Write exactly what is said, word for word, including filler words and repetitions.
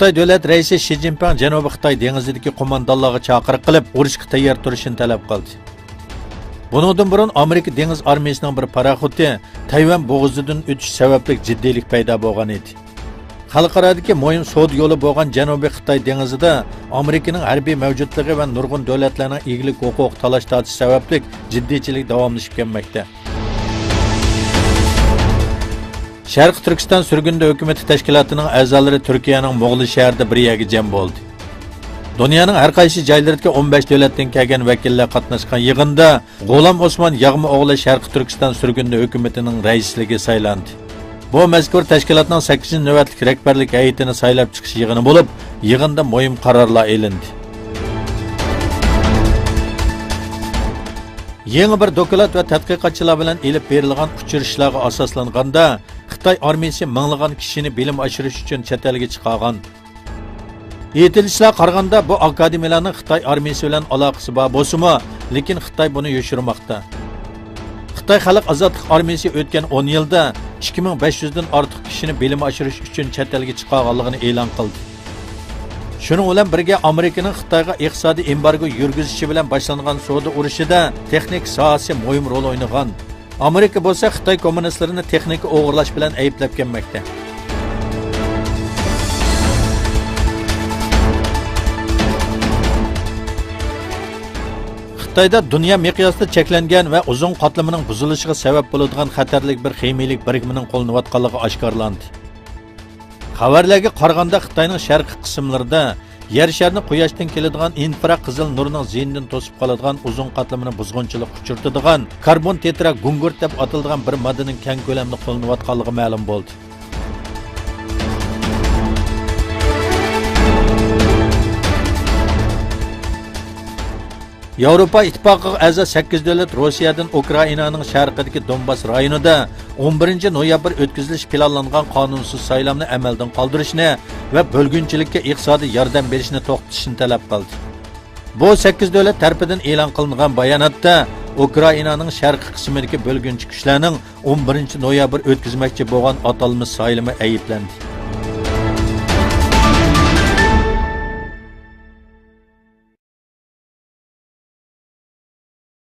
خىتاي دۆلەت رەئىسى شى جىنپىڭ جەنۇبىي خىتاي دېڭىزىدىكى قوماندانلارغا چاقىرىق قىلىپ، ئۇرۇشقا تەييار تۇرۇشنى تەلەپ قىلدى. بۇنىڭدىن بۇرۇن ئامېرىكا دېڭىز ئارمىيىسىنىڭ بىر پاراخوتى تەيۋەن بوغۇزىدىن ئۆتۈش سەۋەبلىك جىددىيلىك پەيدا بولغان ئىدى. خەلقئارادىكى مۇھىم سودا يولى بولغان جەنۇبىي خىتاي دېڭىزىدا ئامېرىكىنىڭ ھەربىي مەۋجۇتلۇقى ۋە نۇرغۇن دۆلەتلەرنىڭ ئىگىلىك ھوقۇقى تالاش-تارتىشى سەۋەبلىك جىددىيچىلىك داۋاملىشىپ كەلمەكتە. شەرقىي تۈركىستان سۈرگۈندە ھۆكۈمىتى تەشكىلاتىنىڭ ئەزالىرى تۈركىيەنىڭ مۇغلى شەھىرىدە بىر يەرگە جەم بولدى. دۇنيانىڭ ھەر قايسى جايلىرىدىكى ئون بەش دۆلەتتىن كەلگەن ۋەكىللەر قاتناشقان يىغىندا غۇلام ئوسمان ياغما ئوغلى شەرقىي تۈركىستان سۈرگۈندە ھۆكۈمىتىنىڭ رەئىسلىكىگە سايلاندى. بۇ مەزكۇر تەشكىلاتنىڭ سەككىزىنچى نۆۋەتلىك رەھبەرلىك ھەيئىتىنى سايلاپ چىقىش يىغىنى بولۇپ، يىغىندا مۇھىم قارارلار ئېلىندى. يېڭى بىر دوكلات ۋە تەتقىقاتچىلار بىلەن ئېلىپ بېرىلغان ئۇچرىشىشلارغا ئاساسلانغاندا، خىتاي ئارمىيىسى مىڭلىغان كىشىنى بىلىم ئاشۇرۇش ئۈچۈن چەت ئەلگە چىقارغان. ئېيتىلىشىغا قارىغاندا، بۇ ئاكادېمىيەلەرنىڭ خىتاي ئارمىيىسى بىلەن ئالاقىسى بار بولسىمۇ، لېكىن خىتاي بۇنى يوشۇرماقتا. خىتاي خەلق ئازادلىق ئارمىيىسى ئۆتكەن ئون يىلدا ئىككى مىڭ بەش يۈزدىن ئارتۇق كىشىنى بىلىم ئاشۇرۇش ئۈچۈن چەت ئەلگە چىقارغانلىقىنى ئېلان قىلدى. شۇنىڭ بىلەن بىرگە، ئامېرىكىنىڭ خىتايغا ئىقتىسادىي ئېمبارگو يۈرگۈزۈشى بىلەن باشلانغان سودا ئۇرۇشىدا تېخنىكا ساھەسى مۇھىم رول ئوينىغان. ئامېرىكا بولسا خىتاي كوممۇنىستلىرىنى تېخنىكا ئوغرىلاش بىلەن ئەيىبلەپ كەلمەكتە. خىتايدا دۇنيا مىقياسىدا چەكلەنگەن ۋە ئوزون قاتلىمىنىڭ بۇزۇلۇشىغا سەۋەب بولىدىغان خەتەرلىك بىر خىمىيىلىك بىرىكمىنىڭ قوللىنىۋاتقانلىقى ئاشكارىلاندى. خەۋەرلەرگە قارىغاندا، خىتاينىڭ شەرقىي قىسىملىرىدا يەر شارىنى قۇياشتىن كېلىدىغان ئىنفرا قىزىل نۇرنىڭ زىيىنىدىن توسۇپ قالىدىغان ئوزون قاتلىمىنى بۇزغۇنچىلىققا ئۇچرىتىدىغان كاربون تېترا گۇڭگۇرت دەپ ئاتىلىدىغان بىر ماددىنىڭ كەڭ كۆلەمدە قوللىنىۋاتقانلىقى مەلۇم بولدى. ياۋروپا ئىتتىپاقىغا ئەزا سەككىز دۆلەت روسىيەدىن ئۇكرائىنانىڭ شەرقىدىكى دونباس رايونىدا ئون بىرىنچى نويابىر ئۆتكۈزۈلۈشى پىلانلانغان قانۇنسىز سايلامنى ئەمەلدىن قالدۇرۇشنى ۋە بۆلگۈنچىلىككە ئىقتىسادىي ياردەم بېرىشنى توختىتىشنى تەلەپ قىلدى. بۇ سەككىز دۆلەت تەرىپىدىن ئېلان قىلىنغان باياناتتا ئۇكرائىنانىڭ شەرقىي قىسمىدىكى بۆلگۈنچى كۈچلەرنىڭ ئون بىرىنچى نويابىر ئۆتكۈزمەكچى بولغان ئاتالمىش سايلىمى ئەيىبلەندى.